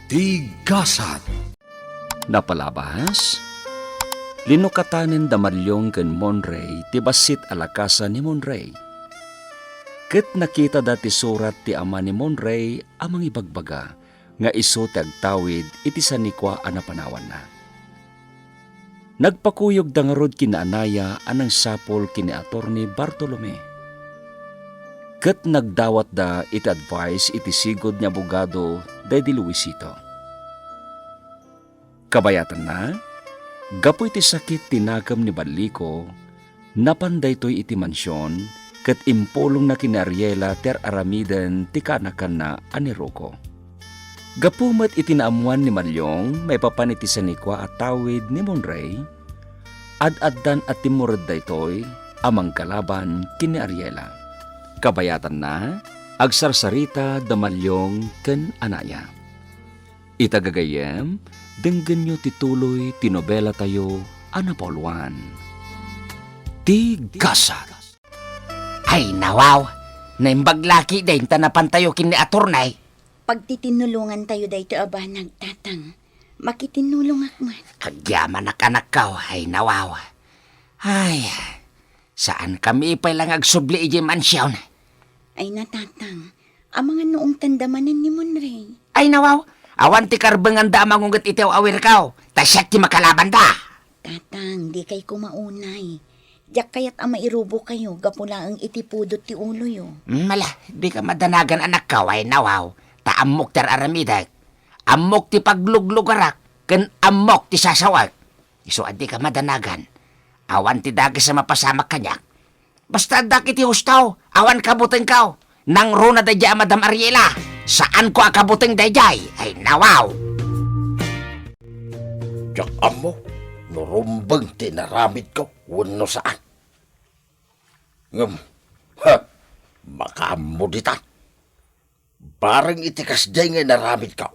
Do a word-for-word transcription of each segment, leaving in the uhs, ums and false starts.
Ti gasat. Napalabas, linukatanen da Maliong ken Monray ti bassit a lakasan ni Monray. Ket nakitada ti surat ti ama ni Monray a mangibagbaga nga isu ti agtawid iti sanikua a napanawanna. Nagpakuyogda ngarud ken ni Anaya a nangsapul ken ni Attorney Bartolome. Ket nagdawatda iti advice iti sigud nga abogado daydi Luisito. Kabayatanna, gapu iti sakit ti nakem ni Balliko, napan daytoy iti mansion ket impulongna ken ni Ariela ti ar-aramiden ti kaanakanna a ni Rocco. Gapu met iti naammoan ni Maliong maipapan iti sanikua a tawid ni Monray, ad-addan a timmured daytoy a mangkalaban ken ni Ariela. Kabayatanna, agsarsarita da Maliong ken Anaya. Ita gagayyem, denggenyo ti tuloy ti nobelatayo a napauluan, Ti Gasat. Ay, nawaw! Naimbag laki dayta napantayo ken ni Attorney. Pagtitinnulongantayo daytoy a banag, Tatang. Makitinnulongak met. Agyamanak, anakko, ay, nawaw. Ay, saankami pay la nga agsubli idiay mansion. Ay, na, Tatang. Amangan no ungtanda manen ni Monray. Ay, nawaw! Awan ti karbenganda a mangunget iti aw-awirko. Ta siak ti makalabanda. Tatang, dikay kumaunay. Diak kayat a mairubokayo gapu laeng iti pudot ti uloyo. Mala, dika madanagan, anakko, ay, nawaw. Ta ammok ti ar-aramidek. Ammok ti pagluglugarak, ken ammok ti sasawek. Isu a dika madanagan. Awan ti dakes a mapasamak kaniak. Basta addak iti husto, awan kabutengko. Nangruna daydiay a Madam Ariela. Saanko a kabuteng daydiay. Ay, nawaw! Diak ammo no rumbeng ti inaramidko wenno saan. Ngem, ha, makaammo ditan. Bareng iti kasdiay nga inaramidko,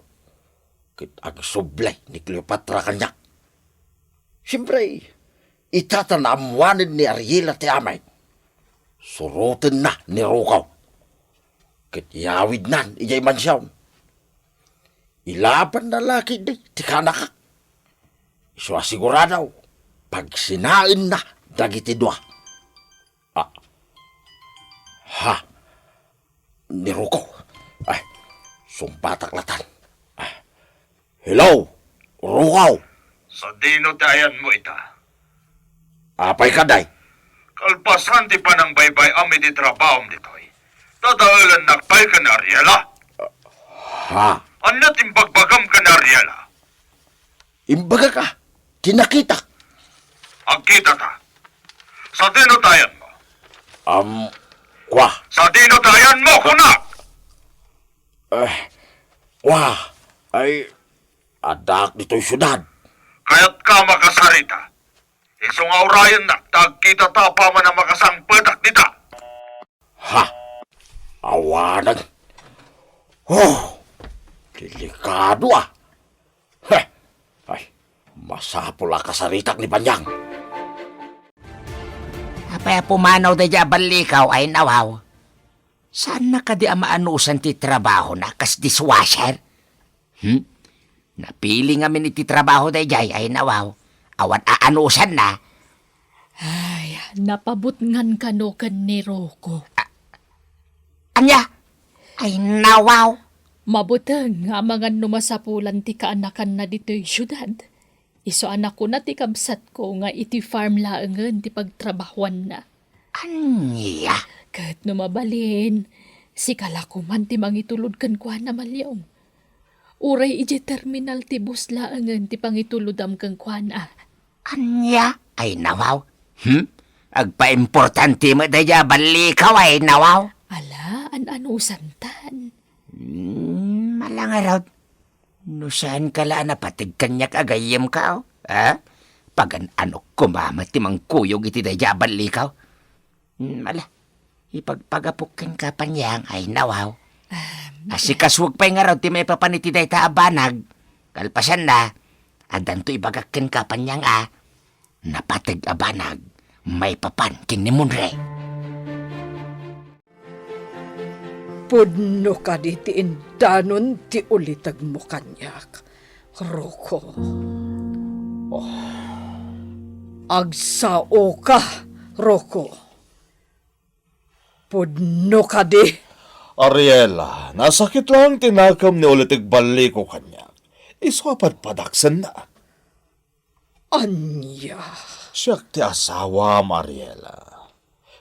ket agsubli ni Cleopatra kaniak. Siempre, ita ta naammoanen ni Ariela ti amin, surotenna ni Rocco, ket iyawidnan idiay mansion. Ilabanna la ketdi ti kaanakak. Isu a sigurado, pagsinaenna dagiti dua. Ah. Ha? Ni Rocco. Ay, sungbatak latan. Ah. Hello, Rocco. Sadino ti ayanmo ita? Apay kadi? Kalpasan ti panangbaybay-am iti trabahom ditoy, dadaelennak pay ken Ariela. Ha? Ania ti imbagbagam ken Ariela? Imbagak a, ti nakitak. Agkitata. Sadino ti ayanmo? Am, kua. Sadino ti ayanmo, kunak? Eh, kua, ay, addaak ditoy siudad. Kayatka a makasarita? Isu nga urayennak ta agkitata apaman a makasangpetak dita. Ha? Awanen. Oh, delikado a. Heh. Ay, masapul a kasaritak ni Banyang. Apay a pumanaw daydiay a ballikaw, ay nawaw? Saanna kadi a maanusan ti trabahona kas dishwasher? Hmm? Napili ngamin iti trabaho daydiay, ay nawaw. Awan aanusanna. Ay, napabutngan kano ken ni Rocco. A-, ania? Ay, nawaw. Mabuteng nga amangan no masapulan ti kaanakanna ditoy siudad. Isu a nakuna ti kabsatko nga iti farm laengen ti pagtrabahuanna. Ania? Ket no mabalin, sika la koman ti mangitulod kenkuana, Maliong. Uray idiay terminal ti bus laengen ti pangitulodam kenkuana. Ania? Ay, nawaw. Hmm? Agpaimportante met daydiay a ballikaw, ay, nawaw. Ala, an-anusantan. Hmm, ala ngarud. No saanka la a napateg kaniak a gayyemko, a? Pagan-anok koma met ti mangkuyog iti daydiay a ballikaw. Hmm, ala, ipagpagapok kenka, Panyang, ay nawaw. Ah, asikasuek pay ngarud ti maipapan iti dayta a banag. Kalpasanna, addanto ibagak kenka, Panyang, a napateg a banag maipapan ken ni Monray. Pudno kadi ti indanon ti ulitegmo kaniak, Rocco? Oh. Agsaoka, Rocco. Pudno kadi? Ariela, nasakit laeng ti nakem ni ulitegballiko kaniak. Isu a padpadak sennak. Ania? Siak ti asawam, Ariela.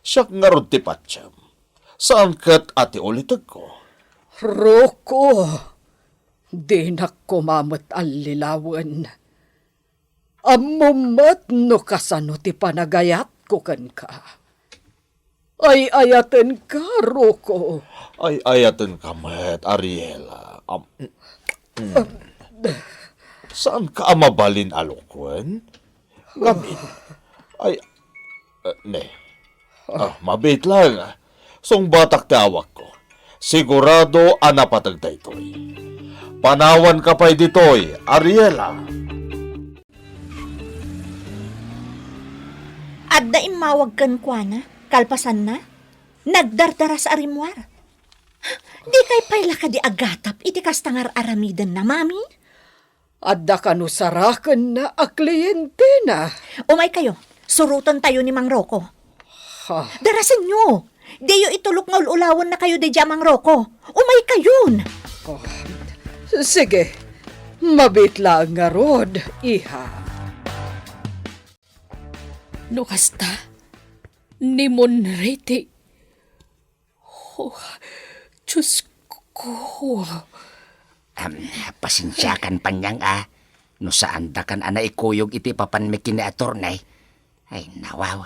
Siak ngarud ti patiem. Saan ket a ti ulitegko. Rocco, dinak koma met allilawen. Ammom met no kasano ti panagayatko kenka. Ay-ayatenka, Rocco. Ay-ayatenka met, Ariela. Am-, mm. Saanka a mabalin a lukwen? Ngamin. Ay, eh, ne. Ah, mabiit lang. Sungbatak ti awakko. Sigurado a napateg daytoy. Panawanka pay ditoy, Ariela. Adda immawag kenkuana, kalpasanna, nagdardaras a rimmuar. Dikay pay la kadi agatap iti kasta nga ar-aramidenna, Mami? Adda kano sarakenna a klientena. Umaykayo, surotentayo ni Mang Rocco. Ha? Darasenyo! Diyo itulok nga ul-ulawennakayo daydiay a Mang Rocco. Umaykayon! Oh, sige, mabiit laeng ngarud, iha. No kasta, ni Monrey ti, oh, Diyos ko. Am, pasensiakan, Panyang, a. No saandakan a naikuyog iti papanmi ken ni Attorney. Ay, nawaw.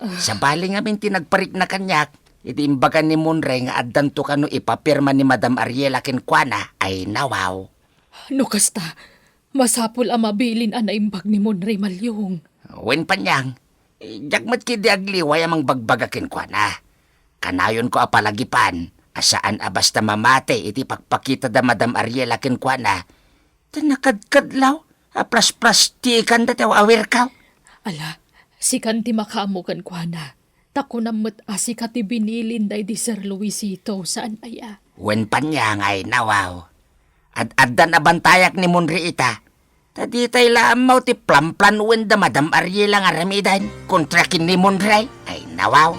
Ah. Sabali ngamin ti nagparikna kaniak, iti imbaga ni Monrey nga addanto kano ipapirma ni Madam Ariela kenkuana. Ay, nawaw. No kasta, masapul a mabilin a naimbag ni Monrey Maliong. Wen, Panyang, diak met ketdi agliway a mangbagbaga kenkuana. Kanayonko a palagipan a saan a basta mamati iti pakpakita da Madam Ariela kenkuana. Ta nakadkadlaw a plasplastikan dayta, aw-awirkaw. Ala, sikan ti makaammo kenkuana. Ta kunam met a sika ti binilin daydi Sir Luisito, saan aya? Wen, Panyang, ay nawaw. Ad-addan a bantayak ni Monrey ita. Ta ditay la ammaw ti planplanoen da Madam Ariela nga aramiden kontra ken ni Monrey. Ay nawaw.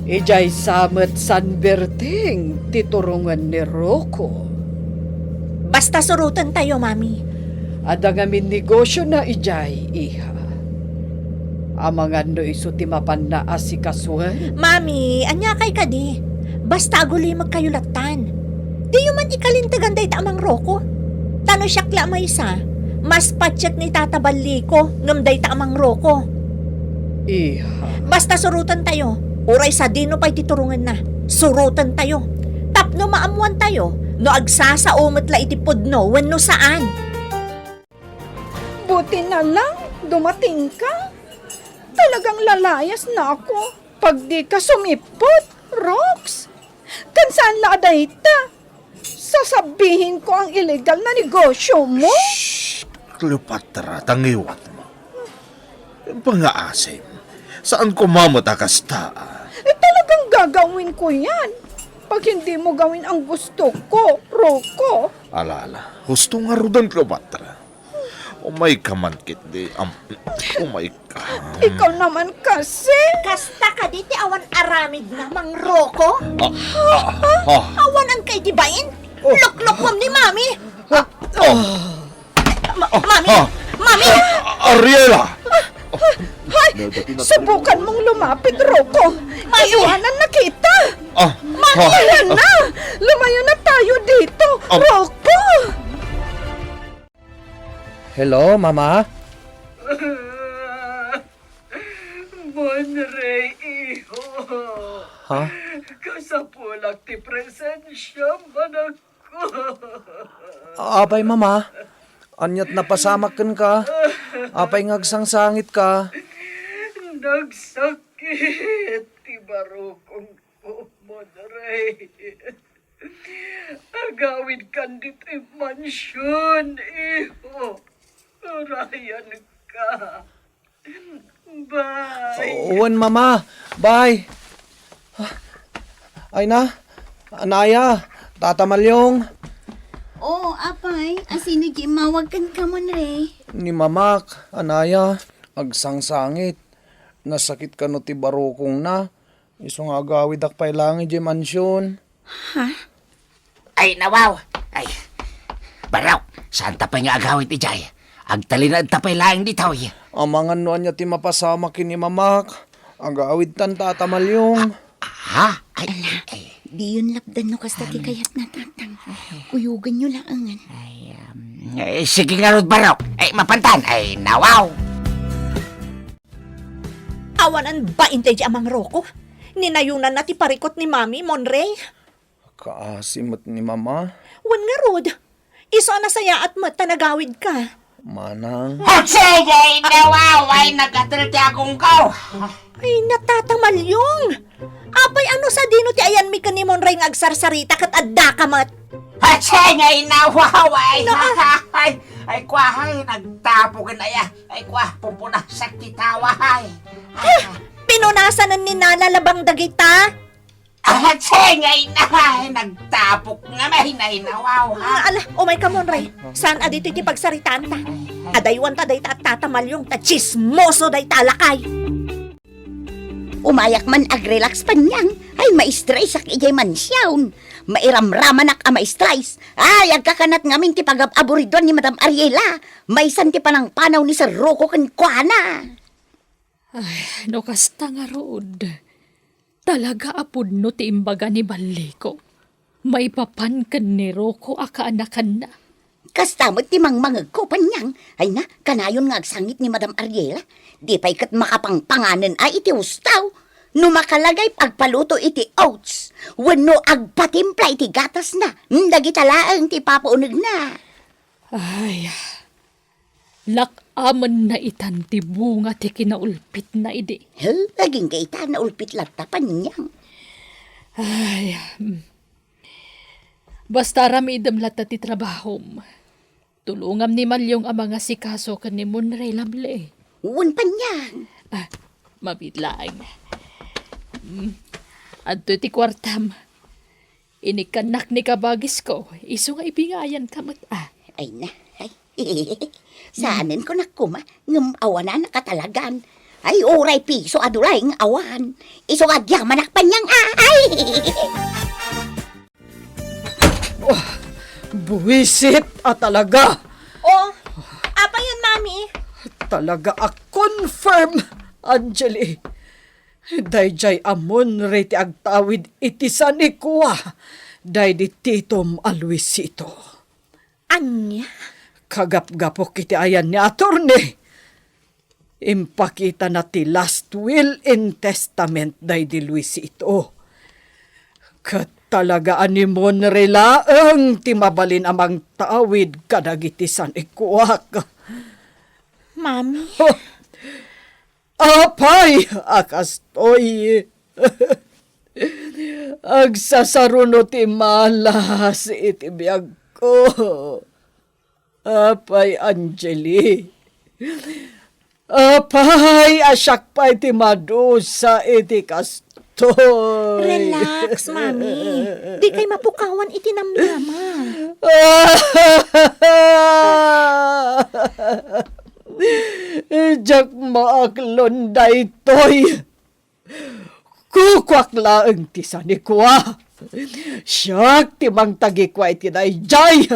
Idiay sa met San Berting ti turongen ni Rocco. Basta surotentayo, Mami. Adda ngamin negosiona idiay, iha. Amangan no isu ti mapanna asikasuen? Mami, aniakay kadi? Basta agulimekkayo lattan. Diyo man ikalintegan dayta a Mang Rocco. Ta no siak la a maysa, mas patiek ni Tata Balliko ngem dayta a Mang Rocco. Iha. Basta surotentayo, uray sadino pay ti turongenna, surotentayo. Tapno maammoantayo no agsasao met la iti pudno wenno saan. Buti na lang dumatingka. Talagang lalayasnako pagdika sumippot, Rox. Ken saan la a dayta, sasabihinko ang illegal na negosyomo. Shh! Cleopatra, ta ngiwatmo. Pangaasim, saan koma met a kasta, a. Eh, talagang gagawinko yan. Pag hindi mo gawin ang gusto ko, Rocco. Ala, ala. Husto ngaruden, Cleopatra. Umayka man ketdi, am, umayka. Ikaw naman kasi. Kasta kadi ti awan aramidna, Mang Rocco? Ah, ah, ah. Awan angkay di bain? Oh. Luklukwam ni Mami. Ah, oh. Ma-, Mami! Ah. Mami! Ah, Ariela! Hay! Subukan mong lumapit, Rocco. Mami! Iwanan na kita! Ah. Mami! Ah. Tara na! Lumayo na tayo dito, ah. Rocco! Hello, Mama? Monrey, iho. Ha? Kasapulak ti presensiam, anakko. Apay, Mama? Ania't napasamak kenka? Apay nga agsangsangit ka? Nagsakit ti barukongko, Monrey. Agawidkan ditoy mansion, iho. Urayanka. Bye. Wen, Mama. Bye. Ay na, anaya, Tata Malyong. Oo, apay. Asino di immawag kenka, Monre? Ni Mamak, anaya, agsangsangit. Nasakit kano ti barukongna. Isu nga agawidak pay laeng idiay mansion. Ha? Ay, nawaw! Ay, Barok, saanta pay nga agawid idiay? Agtalinaedta pay laeng ditoy. Amangan no ania ti mapasamak ken ni Mamak. Agawidtan, Tata Malyong. Ha? Ay, ay. Diyon lapdan no kasta ti kayatna, Tatang. Kuyoganyo laengen. Ay, um, eh, sige ngarud, Barok. Ay, mapantan. Ay, nawaw! Awanan bain daydi a mangroko. Ninayonanna ti parikut ni Mami, Monre. Kaasi met ni Mama. Wen ngarud, isu a nasayaat met ta nagawidka. Manang. Sige, nawaw, ay, nagatel ti agongko. Ay, na, Tata Malyong. Apay, ano sadino ti ayanmi ken ni Monre nga agsarsarita ket addaka met? Sige, nawaw, ay, na, ay, ay, kua, ay, nagtapo ken aya. Ay, kua, pumpunasak ti tawa, ay. Eh, pinunasanen ni Nana labang dagita? Atsay nga ina, ay, nagtapok nga may nainawaw, ha? Ah, ala, umayka, Monre. Saan a ditoy ti pagsaritaanta? Adaywanta dayta a Tata Malyong ta tsismoso dayta a lakay. Umayak man agrelax, Panyang. Ay, ma-stress-ak idiay mansion. Mairamramanak a ma-stress. Ay, agkakanat ngamin ti pagab-aburiduan ni Madam Ariela. Maysan ti panangpanaw ni Sir Rocco kenkuana. Ay, no kasta ngarud, talaga a pudno ti imbaga ni Balliko maipapan ken ni Rocco a kaanakanna. Kasta met ti mangmangegko, Panyang. Ay na, kanayon nga agsangit ni Madam Ariela. Di pay ket makapangpanganen a iti hustaw. No makalagay agpaluto iti oats, wenno agpatimpla iti gatasna, mm, dagita laeng ti ipapaunegna. Ay, lak-amen na itan ti bunga ti kinaulpitna idi. He, agingga ita, naulpit latta, Panyang. Ay, mm. Basta aramidem latta ti trabahom. Tulongam ni Malyong a mangasikaso ken ni Monre, Lamle. Wen, Panyang. Ah, mabiit laeng. Mm. Adtoy ti kuartam. Inikkannak ni kabagisko, isu nga ibingayanka met, ah. Ay na, ay. Saanen ko nakuma, ngem awanan nakatalagan. Ay, uray piso a dulay nga awan. Isu nga agyamanak, Panyang, ah, ay. Oh, buwisit a talaga. Oh, apay yan, Mami? Talaga a confirm, Angeli. Daydiay a Monre ti agtawid iti sanikua daydi titom a Luisito. Ania? Kagapgapok iti ayan ni attorney. Impakitana ti last will and testament daydi Luisito. Ket talaga a ni Monre laeng ti mabalin a mangtawid kadagiti sanikuak. Mami? Oh, apay a kastoy! Agsasaruno ti malas iti biagko. Apay, Angeli. Apay, a siak pay ti madusa iti kastoy. Relax, Mami. Dikay mapukawan iti namnama. Diak maaklon daytoy. Kukuak laeng ti sanikua. Siak ti mangtagikua iti daydiay.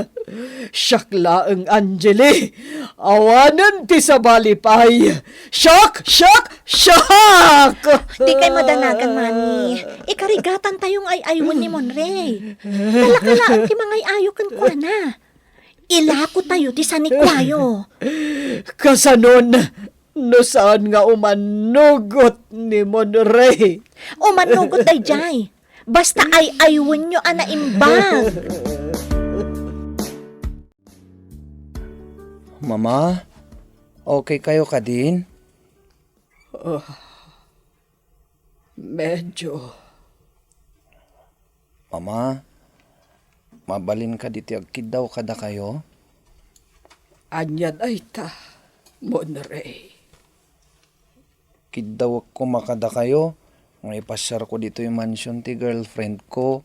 Siak laeng, Angeli. Awanen ti sabali pay. Siak, siak, siak! Dikay madanagan, Mami. Ikarigatantayo nga ay-aywen ni Monre. Talaka laeng ti mangay-ayo kenkuana. Ilakotayo ti sanikuayo. Kasanon, no saan nga umannugot ni Monre? Umannugot daydiay. Basta ay-aywenyo a naimbag. Mama, okay kayo kadin? Ah, medyo. Mama, mabalin kadi ti agkiddaw kadakayo? Ania dayta, Monre? Kiddawek koma kadakayo, Nga ipasiarko ditoy mansion ti girlfriend ko.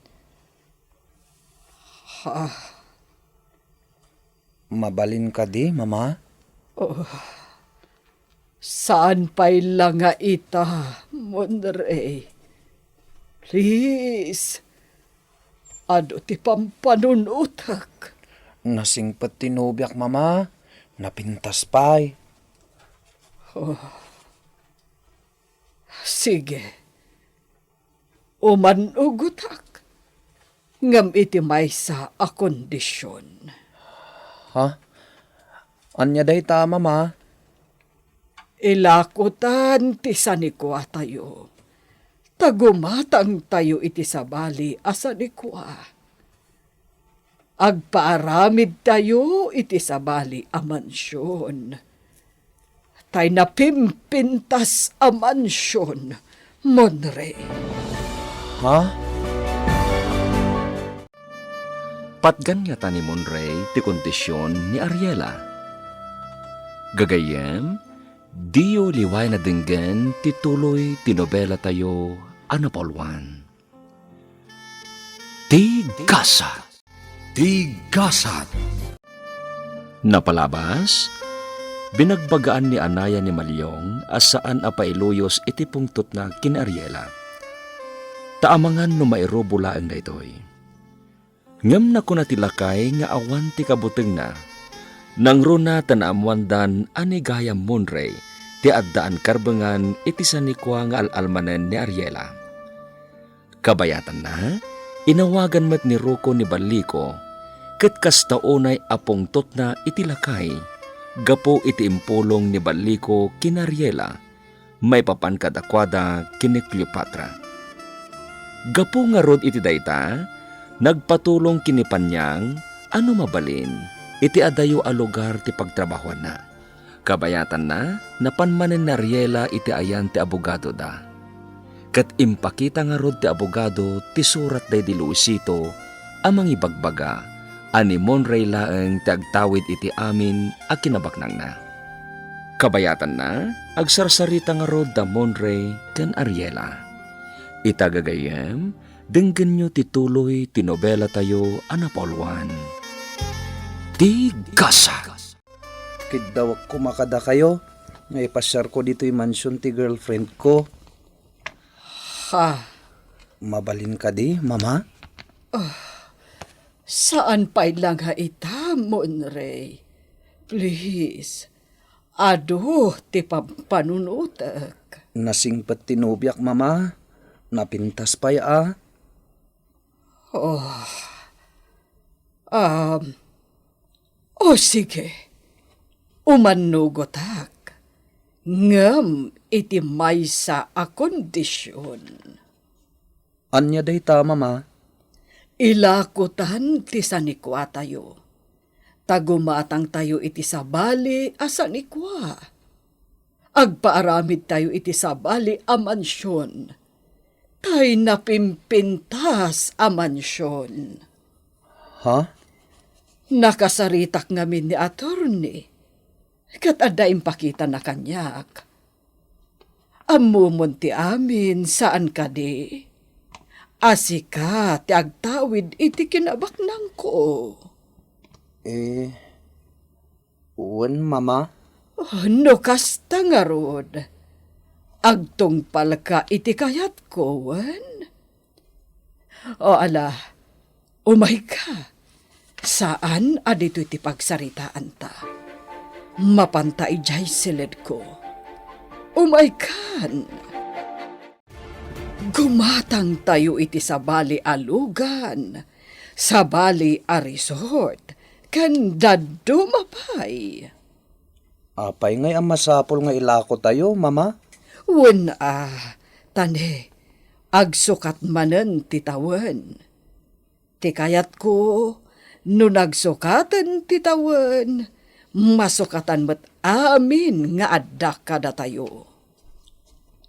Ha? Mabalin kadi, Mama? Oh, saan pay la nga ita, Monrey. Please, adu ti pampanunotek. Nasingpet ti nobiak, Mama. Napintas pay. Oh. Sige. Umanugotak, ngem iti maysa a kondision. Ha? Ania dayta, Mama? Ilakotan ti sanikuatayo, ta gumatangtayo iti sabali a sanikua. Agpaaramidtayo iti sabali a mansion. Tay napimpintas a mansion, Monrey. Ha? Patgan ngata ni Monrey ti kondision ni Ariela. Gagayyem, diyo liwayan a denggen ti tuloy ti nobelatayo a napauluan. Ti Gasat. Ti Gasat. Napalabas, binagbagaan ni Anaya ni Maliong a saan a pailuyos iti pungtotna ken Ariela. Ta amangan no mairubo laeng daytoy. Ngem nakuna ti lakay nga awan ti kabutengna. Nangruna ta naammoandan a ni Gayam Monrey ti addaan karbengan iti sanikua nga al-almanen ni Ariela. Kabayatanna, inawagan met ni Rocco ni Ballico, ket kasta unay a pungtotna iti lakay, gapu iti impulong ni Ballico ken Ariela, maipapan kadakuada ken ni Cleopatra. Gapu ngarud iti dayta, nagpatulong ken ni Panyang a no mabalin iti adayo a lugar ti pagtrabahuanna. Kabayatanna, napan manen ni Ariela iti ayan ti abogadoda. Ket impakita ngarud ti abogado ti surat daydi Luisito a mangibagbaga a ni Monrey laeng ti agtawid iti amin a kinabaknangna. Kabayatanna, agsarsarita ngarud da Monrey ken Ariela. Ita gagayyem, denggenyo ti tuloy ti nobelatayo a napauluan. Ti Gasat. Kiddawek koma kadakayo nga ipasiarko ditoy mansion ti girlfriend ko. Ha? Mabalin kadi, Mama? Saan pay la nga ita, Monrey. Please, adu ti pampanunotek. Nasingpet ti nobiak, Mama. Napintas pay a. Oh. Um, o sige, umannugotak, ngem iti maysa a kondision. Ania dayta, Mama? Ilakotan ti sanikuatayo, ta gumatangtayo iti sabali a sanikua. Agpaaramidtayo iti sabali a mansion. Tay napimpintas a mansion. Ha? Nakasaritak ngamin ni attorney, ket adda impakitana kaniak. Ammomon ti amin, saan kadi? A sika ti agtawid iti kinabaknangko. Eh, wen, Mama? Oh, no kasta ngarud, agtungpalka iti kayatko, wen? O ala, umayka. Saan a ditoy ti pagsaritaanta. Mapanta idiay siledko. Umaykan. Gumatangtayo iti sabali a lugan, sabali a resort, ken dadduma pay. Apay ngay a masapul nga ilakotayo, Mama? Wen a, ta ne, agsukat manen ti tawen. Ti kayatko, no nagsukaten ti tawen, masukatan met amin nga adda kadatayo.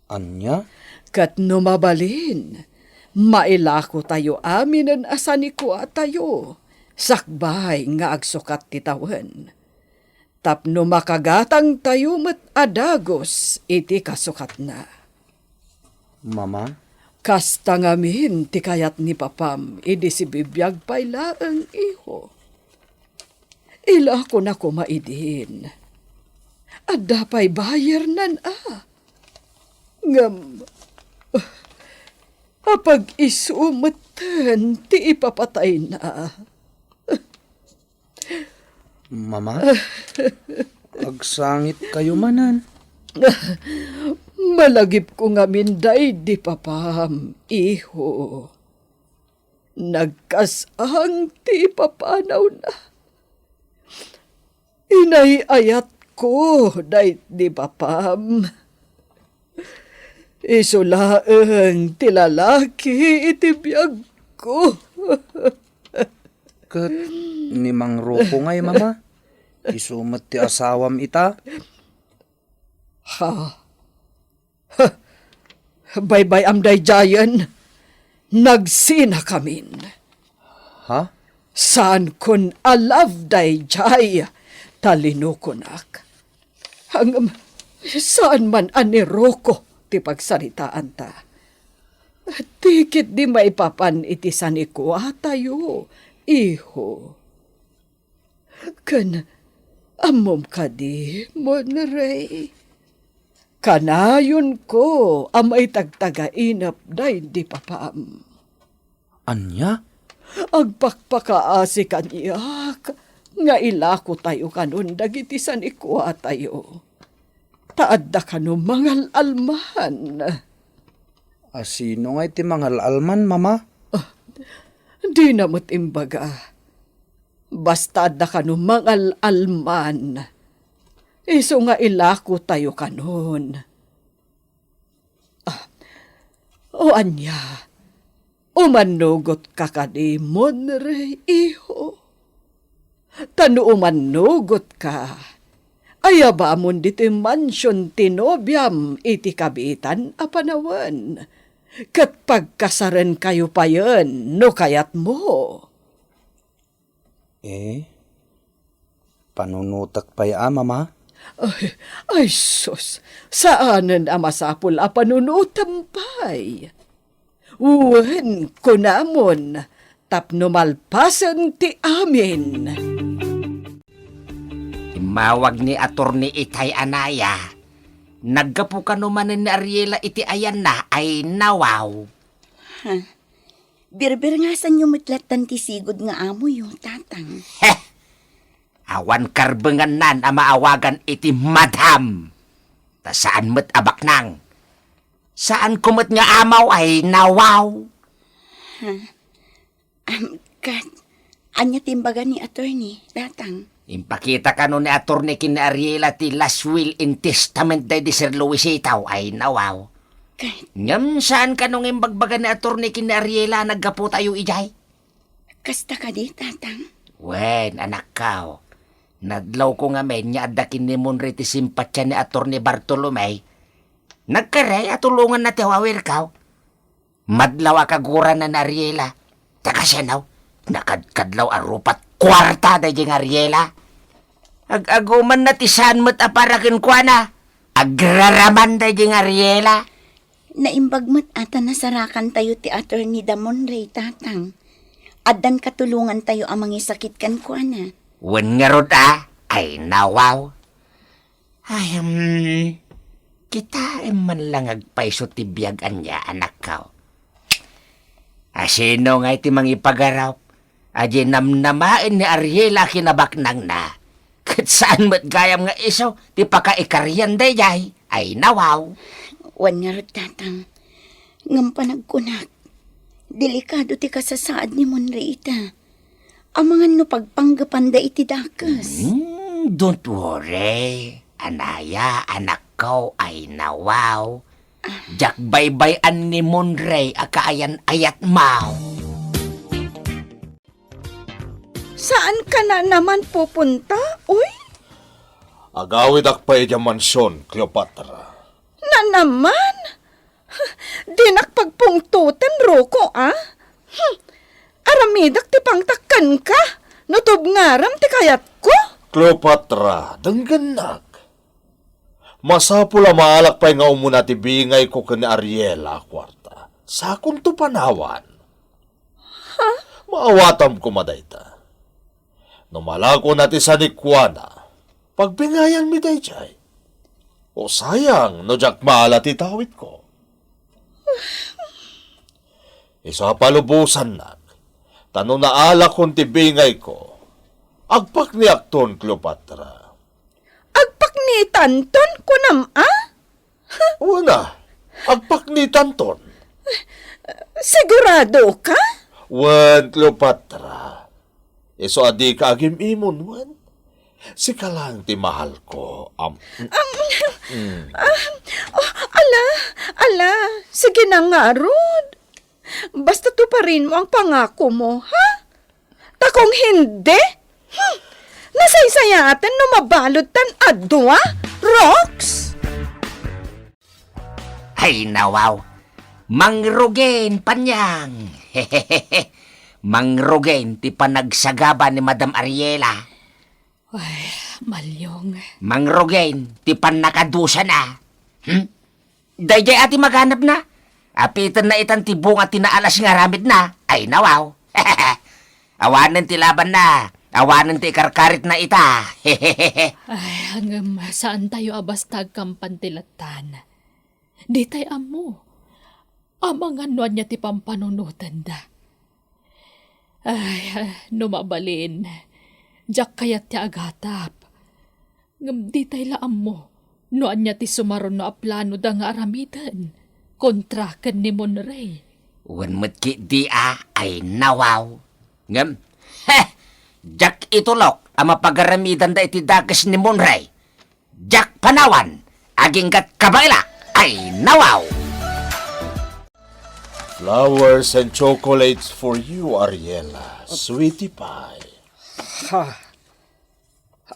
Ania? Ket no mabalin, mailakotayo aminen a sanikuatayo, sakbay nga agsukat ti tawen. Tapno makagatangtayo met a dagus iti kasukatna. Mama? Kasta ngamin ti kayat ni papam idi sibibiag pay laeng, iho. Ilakona koma idin. Adda pay bayernan a. Ngem, apag-isu metten ti ipapatayna. Mama? Agsangitkayo manen. Malagipko ngamin daydi papam, iho. Nagkas-ang ti ipapanawna. Inay-ayatko daydi papam. Isu laeng ti lalaki iti biagko. Ket ni Mang Rocco ngay, Mama? Isu met ti asawam ita? Ha? Baybay-am daydiayen, nagsinakamin. Ha? Saankon a love daydiay, ta linukonak. Ngem, saan man a ni Rocco ti pagsaritaanta. Ti ketdi maipapan iti sanikuatayo, iho. Ken ammom kadi, Monrey? Kanayonko a maitagtagainep daydi papam. Ania? Agpakpakaasi kaniak nga ilakotayo kanon dagiti sanikuatayo. Ta adda kano mangal-alman. A sino ngay ti mangal-alman, Mama? Ah, dina met imbaga. Basta adda kano mangal-alman, isu nga ilakotayo kanon. Ah, o ania, umannugotka kadi, Monrey, iho? Ta no umannugotka, ayabamon ditoy mansion ti nobiam iti kabiitan a panawen, ket pagkasarenkayo payen no kayatmo. Eh, panunotek pay a, Mama? Ay, ay, sus, saanen a masapul a panunotem pay. Wen, kunamon, tapno malpasen ti amin. Immawag ni Attorney Itay a naya. Naggapu kano manen ni Ariela iti ayanna, ay nawaw. Ha? Birbirngasanyo met lattan ti sigud nga amoyo, Tatang. Heh! Awan karbengannan a maawagan iti madam. Ta saan met a baknang. Saanko met nga amaw ay nawaw. Ha? Am, kat, ania ti imbaga ni Attorney, Tatang? Impakita kano ni Attorney ken ni Ariela ti last will and testament daydi Sir Luisito ay nawaw. Kat, ngem saan kano nga imbagbaga ni Attorney ken ni Ariela a naggapu tayo idiay? Kasta kadi, Tatang? Wen, anakko. Nadlawko ngamin nga adda ken ni Monrey ti simpatian ni Attorney Bartolome. Nagkarek a tulonganna ti awawirko. Madlaw a kaguranna ni Ariela. Ta kasano? Nakadkadlaw a rupat kuarta daydiay nga Ariela. Ag-agumanna ti saan met a para kenkuana. Agraraman daydiay nga Ariela. Naimbag met a ta nasarakantayo ti Attorney da Monrey, Tatang. Addan katulongantayo a mangisakit kenkuana. Wen ngarud a, ay nawaw. Ay, um, kitaem man lang agpayso ti biag ania, anakko. A sino ngay ti mangipagarup? Adi namnamaen ni Ariela a kinabaknangna. Ket saan met gayam nga isu ti pakaikarian daydiay. Ay, nawaw. Wen ngarud, Tatang. Ngem panagkunak, delikado ti kasasaad ni Monrey ita. Amangan no pagpanggepanda iti dakes. Hmm, don't worry. Anaya, anakko, ay nawaw. Diak baybay-an ni Monrey a kaayan-ayatmo. Saan ka na naman pupunta, uy? Agawidak pay idiay mansion, Cleopatra. Na naman? Dinak pagpungtoten, Rocco, a? Hmm. Aramidek ti pangtak kenka, no tubngarem ti kayatko. Cleopatra, denggennak. Masapul a maalak pay nga umuna ti bingayko ken ni Ariela a kuarta. Sakonto panawan. Ha? Maawatam koma dayta. No malakona ti sanikuana, pagbingayanmi daydiay. O sayang no diak maala ti dawitko. Isu a palubosannak, ta no naalakon ti bingayko, agpakniakton, Cleopatra. Agpaknitanton, kunam a? Wen a, agpaknitanton. Sigurado ka? Wen, Cleopatra. Isu a dika agim-imon, wen? Sika lang ti mahalko. Am- Am, Mm. ah, oh, ala, ala, sige na ngarud. Basta tuparinmo ang pangakomo, ha? Ta kung hindi, hmm, nasaysayaaten no mabaludtan a dua, Rox? Ay, nawaw. Mangrugin, Panyang. Mangrugin ti panagsagaba ni Madam Ariela. Ay, Malyong. Mangrugin ti pannakadusana. Hmm? Daydiay a ti maganabna. Apitenna itan ti bunga ti naalas nga aramidna. Ay, nawaw. Awanen ti labanna. Awanen ti ikarkaritna ita. Ay, ngem saantayo a basta agkampan ti lattan. Ditay ammo. Amangan no ania ti pampanunotenda. Ay, no mabalin, diak kayat ti agatap. Ngem ditay la ammo no ania ti sumaruno a planoda nga aramiden kontra ken ni Monrey. Wen met ketdi a, ay nawaw. Ngem, heh, diak itulok a mapagaramidanda iti dakes ni Monrey. Diak panawan, aginggat kabaelak, ay nawaw! Flowers and chocolates for you, Ariela, sweetie pie. Ha?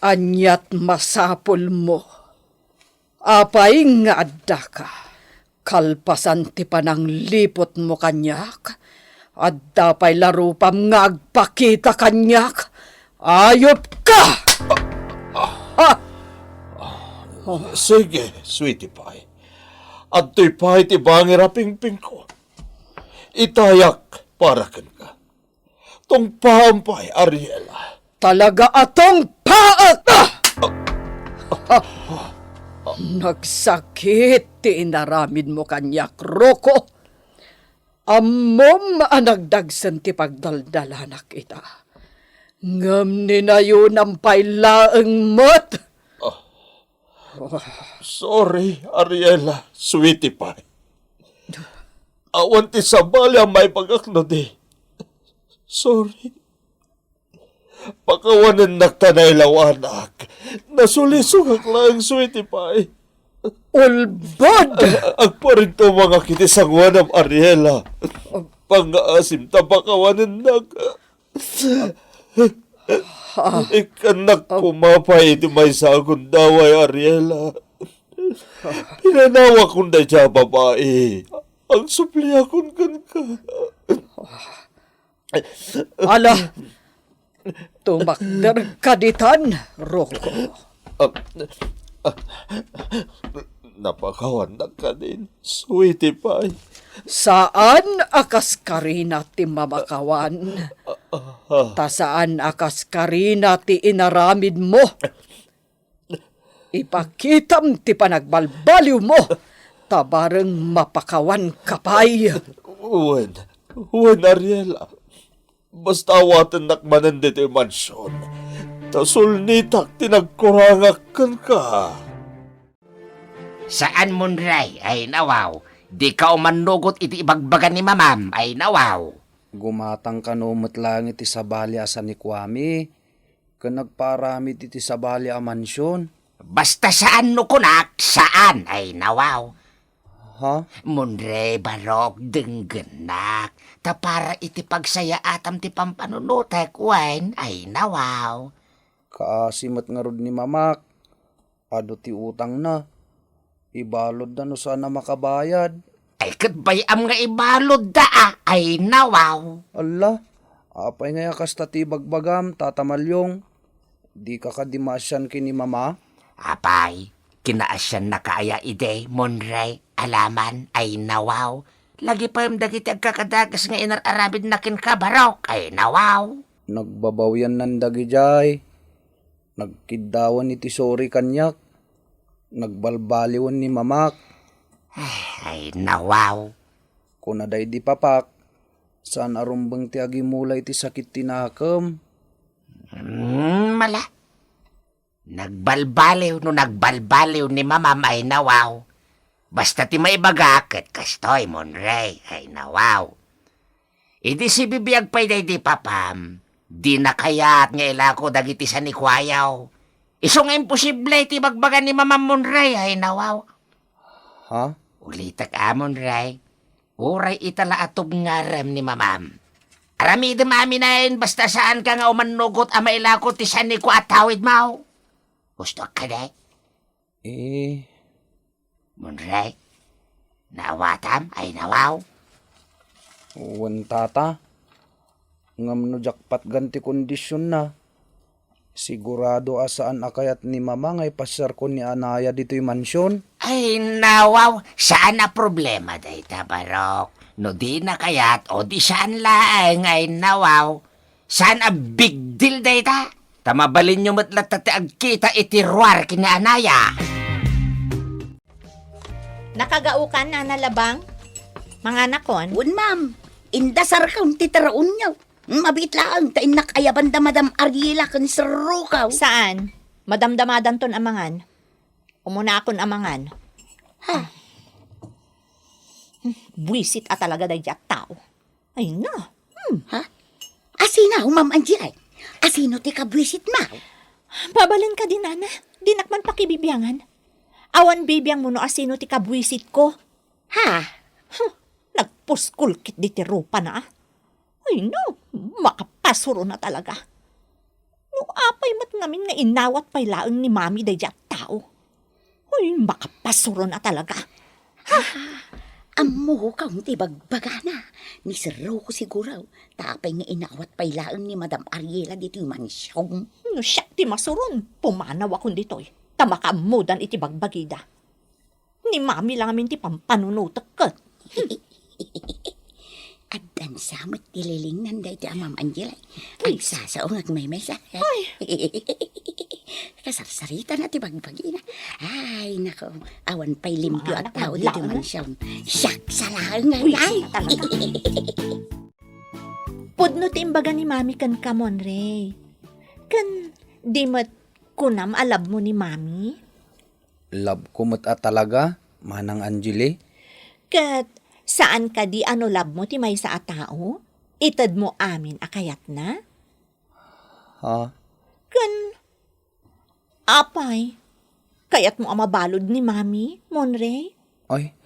Aniat masapulmo? Apay nga addaka? Kalpasan ti panangliputmo kaniak, adda pay la rupam nga agpakita kaniak. Ayupka! Ha? Sige, sweetie pie. Adtoy pay ti bangir a pingpingko. Itayak para kenka. Tungpaam pay, Ariela. Talaga a tungpaek! Nagsakit ti inaramidmo kaniak, Rocco. Ammom a nagdagsen ti pagdaldalanak ita. Ngem ninayonam pay laeng met. Ah, sorry, Ariela, sweetie pie. Awan ti sabali a maibagak no di. Sorry. Pakawanennak ta nailawanak. Nasulisogak laeng, sweetie pie. Ulbod! Agparintumangak iti sangoanam, Ariela. Pangngaasim ta pakawanennak. Ikkannak koma pay iti maysa a gundaway, Ariela. Pinanawakon dayta a babai. Agsuppliakon kenka. Ala, tumakderka ditan, Rocco. Ah, ah, napakawannak kadin, sweetie pie. Saan a kas karina ti mamakawan. Ah, ah, ah. Ta saan a kas karina ti inaramidmo. Ipakitam ti panagbalbaliwmo, ta bareng mapakawanka pay. Wen, wen, Ariela. Basta awatennak manen ditoy mansion, ta sulnitak ti nagkurangak kenka. Saan, Monrey, ay nawaw. Dika umannugot iti ibagbaga ni mamam, ay nawaw. Gumatang kano met laeng iti sabali a sanikuami. Ken nagpaaramid iti sabali a mansion. Basta saan no kunak, saan, ay nawaw. Ha? Monrey, barok, denggennak. Ta para iti pagsayaatam ti pampanunotek, wen, ay nawaw. Kaasi met ngarud ni mamak. Adu ti utangna. Ibaludda no saan a makabayad. Ay, ket bay-am nga ibaludda a, ay nawaw. Alla, apay ngay a kasta ti ibagbagam, Tata Malyong? Dika kadi maasian ken ni Mama? Apay, Kinaasiannaka aya idi, Monray, alaman, ay nawaw. Lagi pay dagiti agkakadagus nga inar-aramidna kenka, Barok, ay nawaw. Nagbabawiannan dagidiay. Nagkiddawan iti sori kaniak. Nagbalbaliwen ni mamak. Ay, ay, nawaw. Kuna daydi papak, saan a rumbeng ti agimula iti sakit ti nakem. Hmm, mala. Nagbalbaliw no nagbalbaliw ni mamam ay nawaw. Basta ti maibaga ket kastoy, Monray, ay nawaw. Idi sibibiag pay daydi papam, dina kayat nga ilako dagiti sanikuayo. Isu nga imposible ti bagbaga ni mamam, Monray, ay nawaw. Ha? Ulitek a, Monray. Uray ita la a tubngarem ni mamam. Aramidem amin ayan basta saanka nga umannugot a mailako ti sanikua a tawidmo. Gustoak kadi? Eh. Monray, naawatam ay nawaw? Wen, tata. Ngem no diak patgan ti kondisionna, sigurado a saan a kayat ni mama nga ipasiarko ni Anaya ditoy mansion. Ay, nawaw, saan a problema dayta, Barok. No dina kayat, o di saan laeng, ay nawaw. Saan a big deal dayta? Ta mabalinyo met latta ti agkita iti ruar ken ni Anaya. Nakagaokan, Nana Labang? Manganakon? Wen, ma'am. Indasarkon ti taraonyo. Mabiit laeng ta innak ayaban da Madam Ariela ken Sir Rukaw. Saan? Madamdamadanton a mangan. Umunakon a mangan. Ha? Buisit a talaga daydi a tao. Ay na. Hmm. Ha? Asino, Ma'am Angie? Asino ti kabuisit, ma'am? Mabalin kadi, Nana? Dinak man pakibibiangan. Awan bibiangmo no asino ti kabuisit ko. Ha? Huh, nagpuskol ketdi ti rupana, a. Ay, no, makapasuron a talaga. No apay met ngamin nga inawat pay laeng ni Mami daydi a tao. Ay, makapasuron a talaga. Ha? Ah, ammokaw ti bagbagana. Ni Sir Rocco siguro. Ta apay nga inawat pay laeng ni Madam Ariela ditoy mansion. No siak ti masuron, pumanawakon ditoy. Ta makaammodan iti bagbagida. Ni Mami la ngamin ti pampanunotek ket. Addan sa met ti lilingnan daytoy a Ma'am Angela. Ay, agsasaong agmaymaysa. Ay. Kasarsarita na ti bagbagina. Ay, nako. Awan pay limpio a tao ditoy mansion. Siak sa laeng nga. Uy, ay, talaga. Pudno ti imbaga ni Mami kenka, Monray. Ken di met kunam a love mo ni Mami? Love ko met a talaga, Manang Angeli. Ket saan kadi a no love mo ti maysa a tao? Ited mo amin a kayatna? Ha? Ken, apay, kayat mo a mabalud ni Mami, Monray? Ay,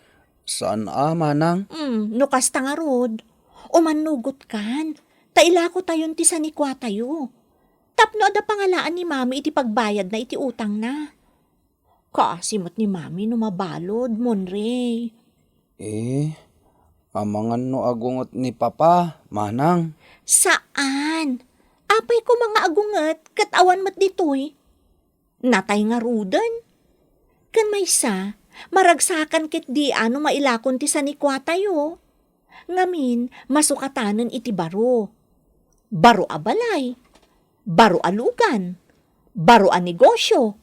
saan a, Manang? Mm, no kasta ngarud, umannugotkan, ta ilakotayon ti sanikuatayo. Tapno adda pangalaan ni Mami iti pagbayadna iti utangna. Kaasi met ni Mami no mabalud, Monray. Eh, amangan no agunget ni Papa, Manang? Saan? Apay koma nga agunget ket awan met ditoy? Natay ngaruden. Ken maysa, maragsakan ketdi a no mailakon ti sanikuatayo. Ngamin, masukatanen iti baro. Baro a balay, baro a lugan, baro a negosyo,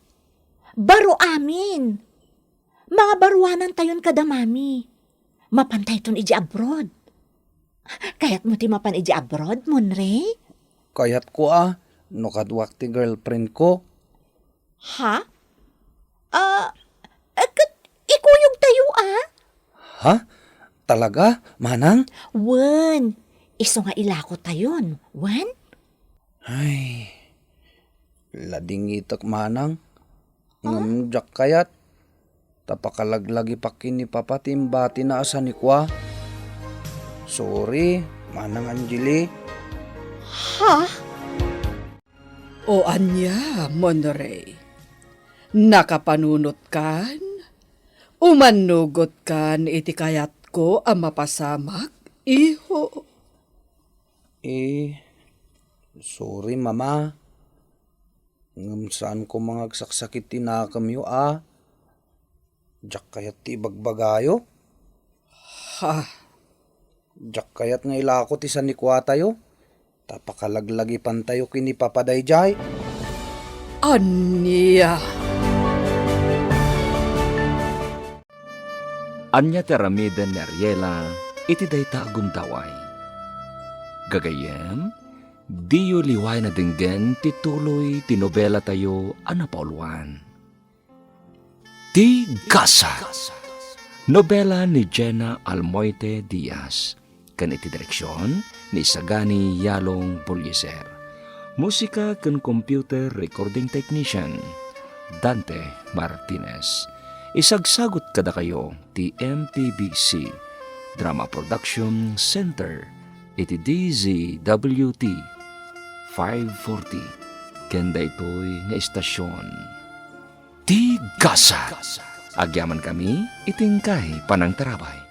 baro amin. Mangabaruanantayon kada Mami. Mapantayton idiay abroad. Kayatmo ti mapan idiay abroad, Monray? Kayatko a, no kaduak ti girlfriend ko. Ha? Ah, eh, ket ikuyogtayo a? Ha? Talaga, Manang? Wen, isu nga ilakotayon, wen? Ay, ladingitek, Manang. Ngem diak kayat, ta pakalaglagipak ken ni Papa ti imbatina a sanikua. Sorry, Manang Angeli. Ha? O ania, Monray? Nakapanunotkan? Umannugotkan iti kayatko a mapasamak, iho? Eh, sorry, Mama. Ngem saan koma nga agsaksakit ti nakemyo a. Diak kayat ti ibagbagayo. Ha? Diak kayat nga ilako ti sanikuatayo, ta pakalaglagipantayo ken ni Papa daydiay. Ania? Ania ti aramiden ni Ariela iti dayta a gundaway? Gagayyem, diyo liwayan a denggen ti tuloy ti nobelatayo a napauluan. Ti Gasa. Nobela ni Jenna Almoite Diaz, ken iti direksion ni Sagani Yalong Bullieser. Musika ken computer recording technician, Dante Martinez. Isagsagut kadakayo ti M P B C Drama Production Center iti D Z W T five forty, ken daytoy nga istasion. Ti Gasa. Agyamankami iti inkay panangtarabay.